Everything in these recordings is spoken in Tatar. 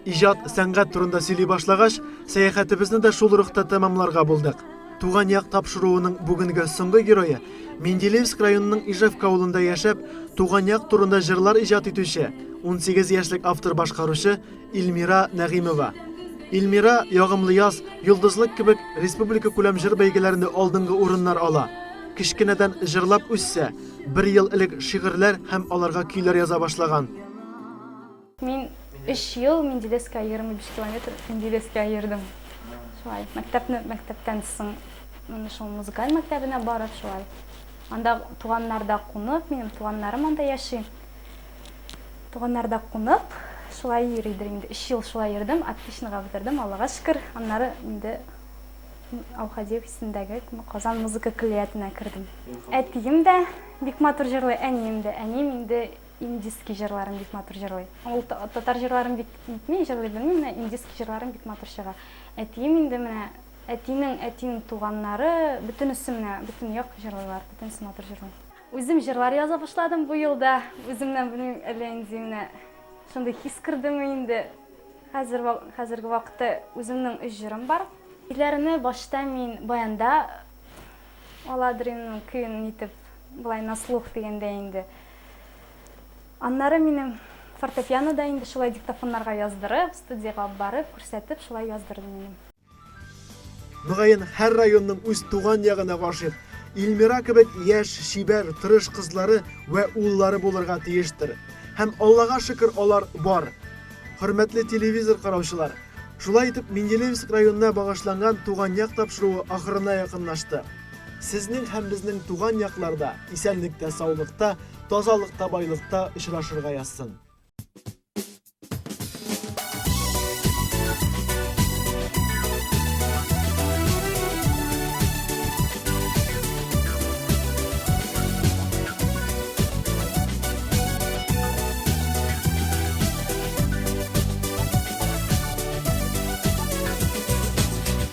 Иҗат, сәнгать турында сөйли башлагач, сәяхәтебезне дә шул рухта тәмамларга булдык. Туган як тапшыруының бүгенге соңгы герое Менделеевск районының Ижевка авылында яшәп, туган як турында җырлар иҗат итүче, 18 яшьлек автор-башкаручы Илмира Нәгыймова. Илмира Ягымлы яз, Йолдызлык кебек республика күләм җыр бәйгеләрендә алдынгы урыннар ала. Кечкенәдән җырлап үссә, бер ел элек шигырьләр һәм аларга көйләр яза башлаган. Мин өч ел Менделеевскка 25 километр Менделеевскка йөрдем. Шулай. Мәктәпне мәктәптән соң менә шул музыкаль мәктәбенә барып шулай. Анда туганнарда кунып, минем туганнарым анда яши. Туганнарда кунып, шулай йөридер инде. Өч ел шулай йөрдем, отличныйга бетердем, Аллага шөкер. Аннары инде Аухадиев исемендәге Казан музыка көллиятенә кердем. Әтием дә бик матур җырлый, әнием дә. Әнием инде индийский җырларын бик матур җырлый. Ул татар җырларын бик нитми, җырлый белми, менә индийский җырларын бик матур чыга. Әтием инде менә әтинең әтинең туганнары, бөтенесе менә бөтен як җырлыйлар, бөтенесе матур җырлый. Үзем җырлар яза башладым бу елда. Үземнән белмим, әллә инде менә шундый хис кердеме инде. Хәзер хәзерге вакытта үземнең өч җырым бар. Көйләрне башта мин баянда аладыр инде, көен нитеп, болай на слух дигәндәй инде. Аннары минем фортепианода инде шулай диктофоннарга яздырып, студиягә алып барып, күрсәтеп, шулай яздырдым инде. Мөгаен, һәр районның үз туган ягына гашыйк Илмира кебек яшь, чибәр, тырыш кызлары вә уллары булырга тиештер. Һәм Аллага шөкер, алар бар. Хөрмәтле телевизор караучылар, шулай итеп Менделеевск районына багышланган Туган як тапшыруы ахырына якынлашты. Сезнең һәм безнең туган якларда исәнлектә, саулыкта, тазалыкта, байлыкта очрашырга язсын.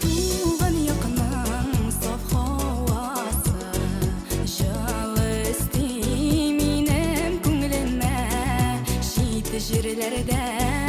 Туган якның саф һавасы Җылы өсти минем күңелемә. Чит җирләрдә.